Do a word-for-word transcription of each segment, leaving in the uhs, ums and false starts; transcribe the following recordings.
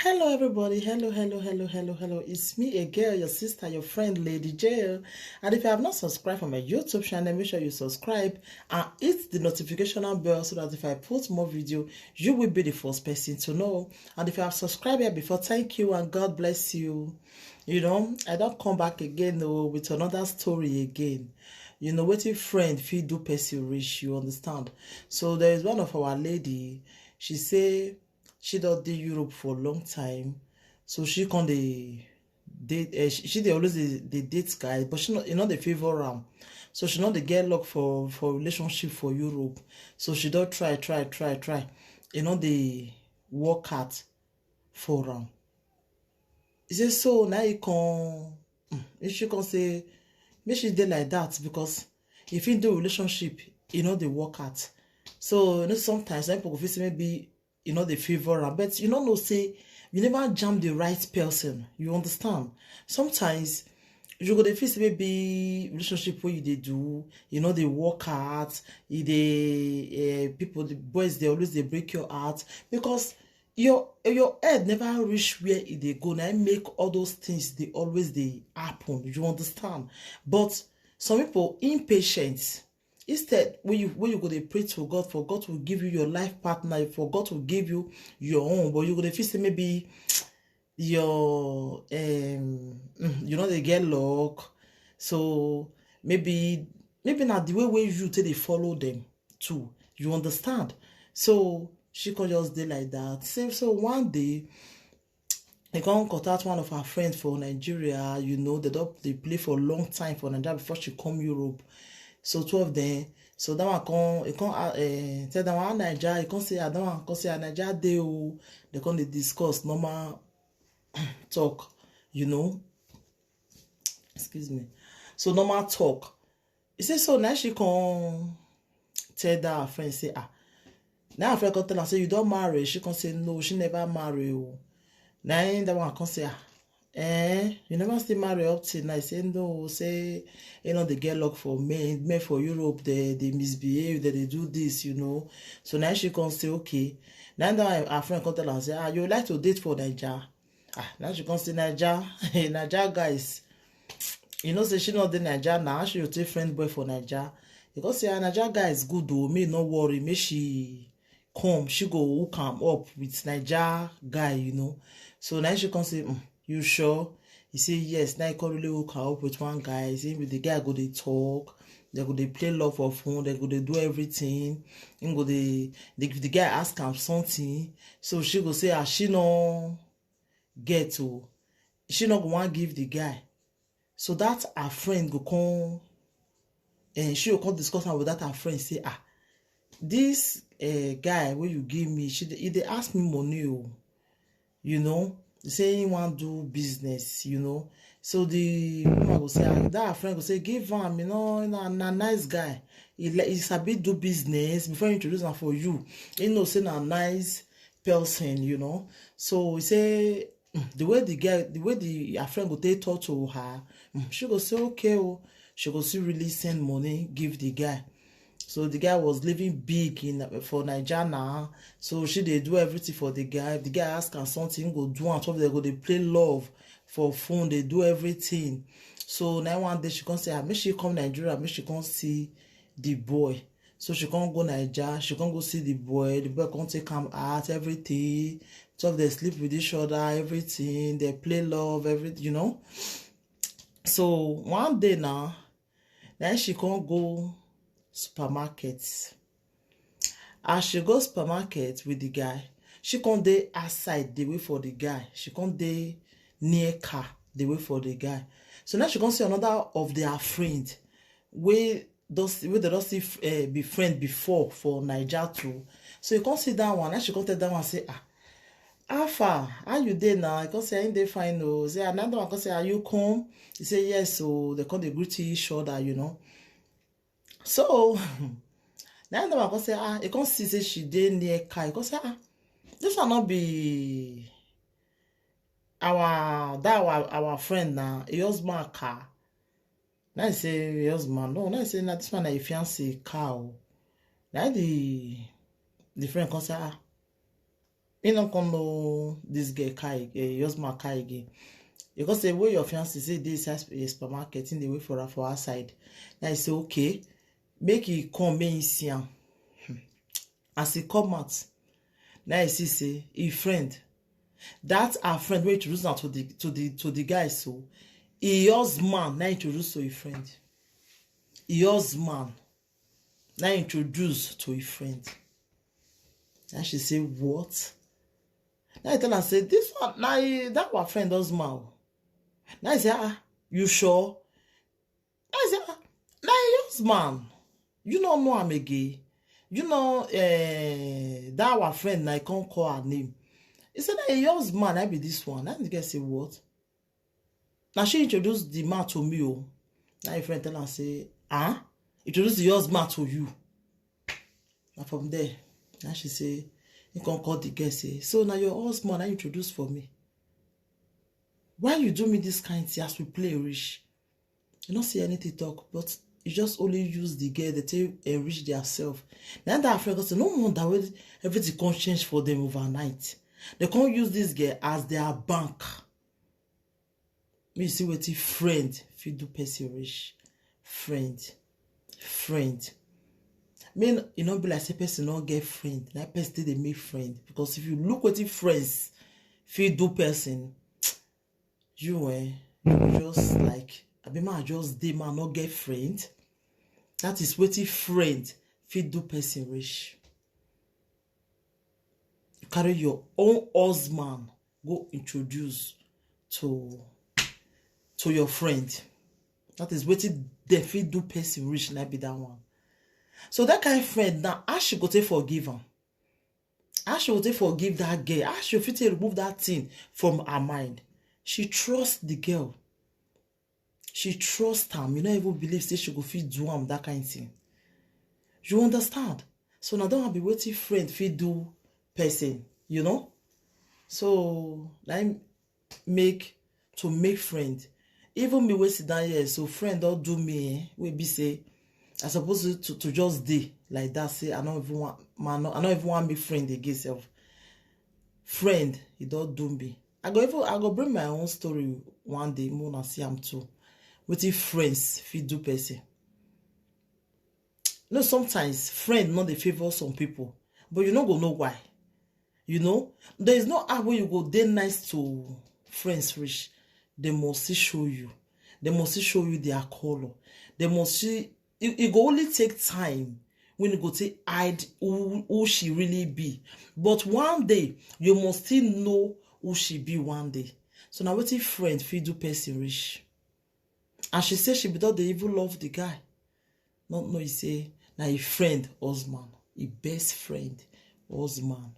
Hello, everybody. Hello, hello, hello, hello, hello. It's me, a girl, your sister, your friend, Lady J. And if you have not subscribed for my YouTube channel, make sure you subscribe and hit the notification bell so that if I post more video, you will be the first person to know. And if you have subscribed here before, thank you and God bless you. You know, I don't come back again though, with another story again. You know, wetin friend fit do person reach, you understand? So there is one of our lady, she say she don dey Europe for a long time. So she come dey date, eh, she, she dey always dey, dey date guys, but she no, e no dey favour am. So she no dey get luck for, for relationship for Europe. So she don try, try, try, try. E no dey work out for am. E say so na e come, mm, e she come say make she dey like that because if e do relationship, e no dey work out. So, you know, sometimes some people go feel say maybe e no dey favour am, but you no know say you never jam the right person. You understand? Sometimes you go dey feel say maybe relationship wey you dey do, e no dey work out, e dey, eh, people, the boys dey always dey break your heart because your, your head never reach where e dey go. Na im make all those things dey always dey happen. You understand? But some people impatient. Instead, when you, when you go dey pray to God for God to give you your life partner, for God to give you your own, but you go dey feel say maybe your, um, mm, you no dey get luck. So maybe, maybe na the way wey you take dey follow them too. You understand? So she come just dey like that. Say so one day, e come contact one of her friends for Nigeria. You know, they don dey play for a long time for Nigeria before she come Europe. So two of them. So that one come, e come, uh, eh, tell that one, "How Naija?" E come say, "Ah, that one come say, ah, Naija dey o." They come dey discuss normal talk, you know. Excuse me. So normal talk. E say so na she come tell that her friend say, ah, na her friend come tell am say, "You don marry?" She come say, "No, she never marry o." Na im that one come say, ah, eh, you never still marry up till now? E say no, say e no dey get luck for men. Men for Europe, they, they misbehave, they, they do this, you know. So na she come say, okay. Na im that one her friend come tell am say, ah, you like to date for Naija? Ah, na she come say, Naija, Naija guys. You know say she no dey Naija now. How she go take friend boy for Naija? E come say, ah, Naija guys good o. Me no worry. Make she come. She go hook am up with Naija guy, you know. So na she come say, mm, you sure? E say yes. Na e come really hook her up with one guy. E say with the guy go dey talk. They go dey play love for phone. They go dey do everything. He go dey, the, the guy ask am something. So she go say, ah, she no get o. She no go wan give the guy. So that her friend go come, and she go come discuss am with that her friend, say, ah, this, eh, guy wey you give me, she dey, e dey ask me money o. You know, say he wan do business, you know. So the woman go say, ah, that her friend go say, give am, you know, na, na nice guy. He, le- he sabi do business before he introduce am for you. He know say na nice person, you know. So he say, mm, the way the guy, the way the her friend go take talk to her, mm, she go say, okay o. She go still really send money give the guy. So the guy was living big in, for Naija now. So she dey do everything for the guy. If the guy ask am something, he go do am. Some of them go dey play love for phone, dey do everything. So na one day she come say, ah, make she come Nigeria, make she come see the boy. So she come go Naija, she come go see the boy. The boy come take am out, everything. Some of them sleep with each other, everything. They play love, everything, you know. So one day now, then she come go supermarket. As she go supermarket with the guy, she come dey outside dey wait for the guy. She come dey near car dey wait for the guy. So now she come see another of their friend wey don see, wey dem don see, eh, be friend before for Naija too. So you come see that one. Now she come tell that one say, ah, how far? How you dey now? I come say, I dey fine o. Say another one come say, are you come? He say yes o. They come dey greet each other, you know. So now that one come say, ah, he come see say she dey near car. He come say, ah, this one no be our, that our, our friend na, e husband car. Na e say e husband, no, na e say na this one na e fiancé car o. Na the, the friend come say, ah, He no come know this girl car again, your husband car again. Because the way your fiancé say dey inside sp- eh, supermarket, in the way for her for outside. Now he say, okay, make he come, make he see am. Hmm. As he come out, now he see say his friend, that our friend wey introduce am to the to the to the guy, so his husband now introduce to his friend. His husband now introduce to his friend. Now she say, what? Now I tell her, say, this one, now that our friend husband. Now I say, ah, you sure? I say, ah, now your husband. You don't know him again. You know, eh, that our friend, I can't call her name. He said, now your husband, I be this one. Now the girl say, what? Now she introduced the man to me. Oh. Now your friend tell her, say, ah, introduce the husband to you. And from there, now she say, he can call the girl, say, so now your husband, I introduce for me. Why you do me this kind thing as we play rich? You don't see anything talk, but you just only use the girl that they enrich themselves. Now that friend say, no wonder when everything can change for them overnight. They can't use this girl as their bank. You see what if friend if you do person rich, friend, friend. I mean, you know, be like say person not get friend. That person they make friend because if you look what if friends if you do person, you eh, you just like, I be man just dey man not get friend. That is what if friend if you do person rich. You carry your own husband go introduce to to your friend. That is what if they fit do person rich like be that one. So that kind of friend now, as she go to forgive him, as she go to forgive that girl, as she fit to remove that thing from her mind. She trusts the girl. She trusts him. You don't even believe say she go fit do him that kind of thing. You understand? So now don't be waiting friend fit do person, you know? So like make to make friend. Even me wey sit down here, so friend don't do me, eh? We be say, I suppose to, to just dey like that. Say I don't even want man, I don't even want me friend again self. Friend, he don't do me. I go even I go bring my own story one day, more and see him too. What if friends fit do person? No, sometimes friend not the favor some people, but you no go know why. You know, there is no how wey you go dey nice to friends rich. They must still show you. They must still show you their color. They must see. It, it go only take time when you go take hide who, who she really be. But one day you must still know who she be one day. So now what if friend fit do person rich? And she say she be don dey even love the guy. Not know he say na him friend husband, him best friend husband.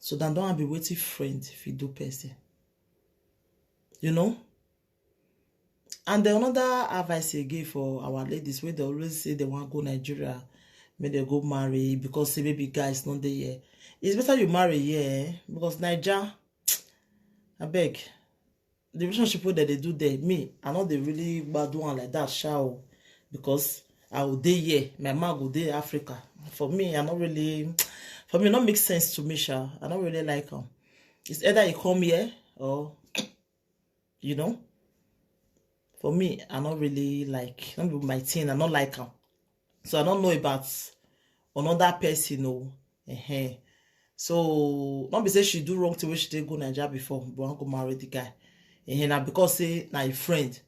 So dem don be waiting friend fit do person. You know? And then another advice again for our ladies wey dey always say they wan go Nigeria, make they go marry because say maybe guys no dey here. It's better you marry here, eh? Because Naija, abeg, the relationship wey dem dey do there, me, I no dey really gbadu am like that, sha o, because I go dey here, my man go dey Africa. For me, I no really, for me, e no make sense to me, sha. I no really like am. It's either you come here or, you know, for me, I no really like, no be my thing, I no like am. So I don't know about another person, no. Ehen. So not be say she do wrong thing when she did go Nigeria before, but wan go marry the guy. Ehen, na because say na a friend,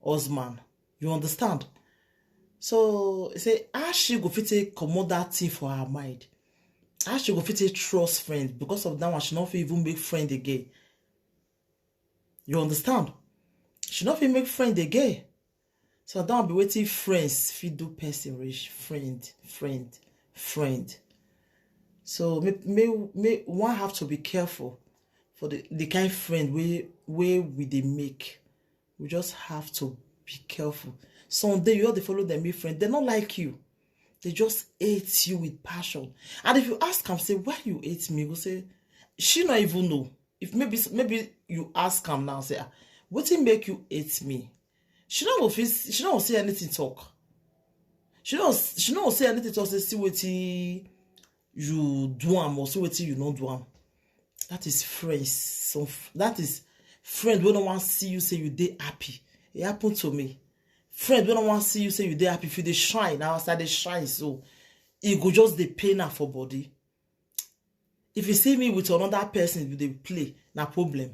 husband. You understand? So say how she go fit take comot that thing for her mind. How she go fit take trust friend because of that one, she no fit even make friend again. You understand? She no fit make friend again. So I don't be waiting friends fit do person rich, friend, friend, friend. So me me me one have to be careful for the, the kind friend we we we they make. We just have to be careful. Some day you all dey follow them, make friend. They not like you. They just hate you with passion. And if you ask them, say, why you hate me? Go say, she not even know. If maybe maybe you ask them now, say, ah, wetin make you hate me? She no go fit, she no go say anything talk. She no she no go say anything talk, say see wetin you do am or see wetin you no do am. That is friends. So f- that is friend wey no wan see you say you dey happy. E happen to me. Friend wey no wan see you say you dey happy. If you dey shine, now as I dey shine, so e go just dey pain am for body. If you see me with another person, you dey play, na problem.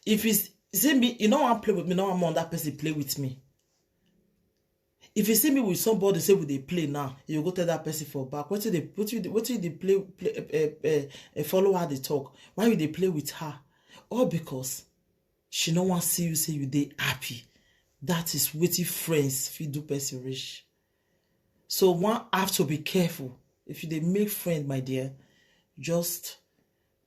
If you s- see me, you no wan play with me, no wan another person play with me. If you see me with somebody, say we dey play now, you go tell that person for back. What you dey, what you dey, what you dey play, play uh, uh, uh, follow her dey talk? Why you dey play with her? All because she no wan see you say you dey happy. That is wetin friends fit do person reach. So one have to be careful. If you dey make friend, my dear, just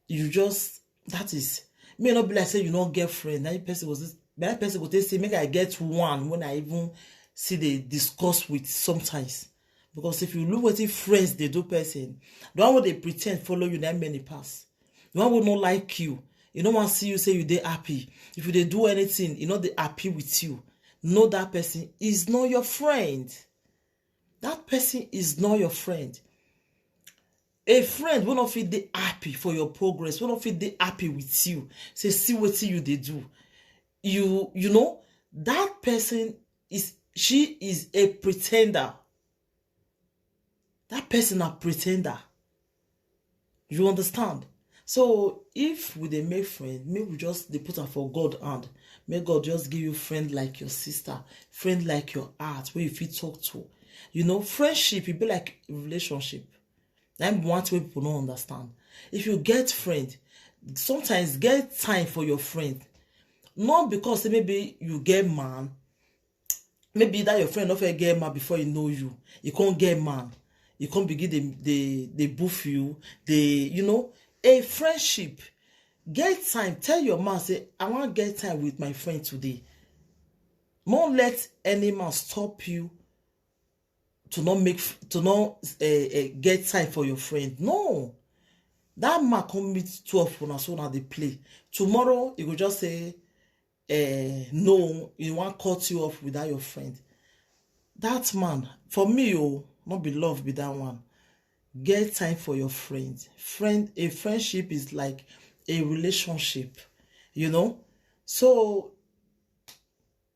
you just that is may not be like say you no get friend. That person was that person go take say make I get one when I even see they discuss with sometimes. Because if you look what if friends they do person, the one wey dey pretend follow you, that many pass. The one who no like you, you no wan see you say you dey happy. If you dey do anything, you no dey happy with you. Know that person is not your friend. That person is not your friend. A friend wey no fit dey happy for your progress, wey no fit dey happy with you. Say see wetin you dey do. You you know that person is she is a pretender. That person a pretender. You understand? So if we dey make friend, make we just dey put am for God hand. Make God just give you friend like your sister, friend like your heart, wey you fit talk to. You know, friendship e be like relationship. Na im be one thing wey people no understand. If you get friend, sometimes get time for your friend. Not because say maybe you get man, maybe that your friend no fit get man before he know you. You can't get man. You can't begin the the the boof you. The you know a friendship. Get time. Tell your man say I wan get time with my friend today. No let any man stop you to not make f- to not uh, uh, get time for your friend. No, that man come meet two of una so now they play. Tomorrow you go just say uh, no, he wan cut you off without your friend. That man, for me, oh, not be love be that one. Get time for your friend. Friend, a friendship is like a relationship, you know. So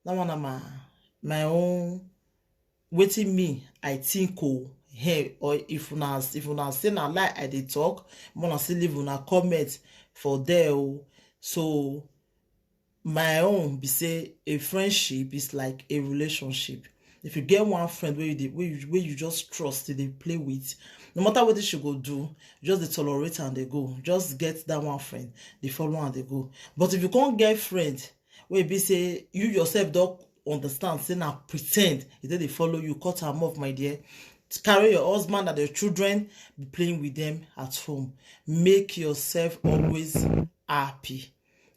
that one na my my own. Wetin me I think oh, hey, or if una if una say na lie I dey talk, una still leave una comment for there oh. So my own be say a friendship is like a relationship. If you get one friend where you dey, where you, where you just trust, they play with, no matter what she go do, just dey tolerate and they go. Just get that one friend, they follow and they go. But if you can't get friend, where be say you yourself don't understand, say now pretend, if they follow you, cut them off, my dear. Carry your husband and your children, be playing with them at home. Make yourself always happy.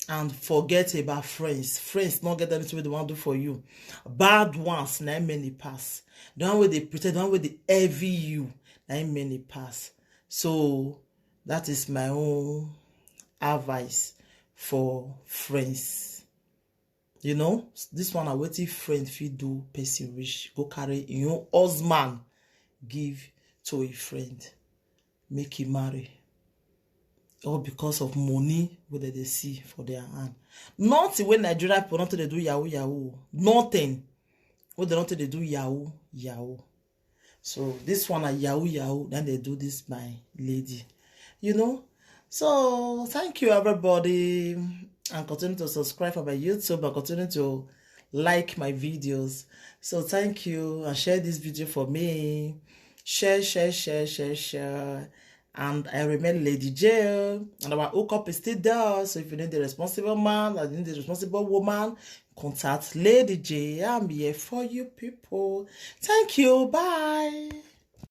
And forget about friends. Friends not get anything they want to do for you. Bad ones, na many pass. The one where they pretend, the one where they envy you, na many pass. So that is my own advice for friends. You know, this one I wait if friend fit do person rich, go carry your husband give to a friend, make him marry. All because of money wey dem dey see for their hand. Nothing wey Nigeria people not dey do yahoo yahoo. Nothing wey dem not dey do yahoo yahoo. So this one na yahoo yahoo. Then they do this my lady. You know. So thank you everybody, and continue to subscribe for my YouTube and continue to like my videos. So thank you and share this video for me. Share, share, share, share, share. And I remain Lady J. And our hookup is still there. So if you need the responsible man, I need the responsible woman, contact Lady J. I'm here for you people. Thank you. Bye.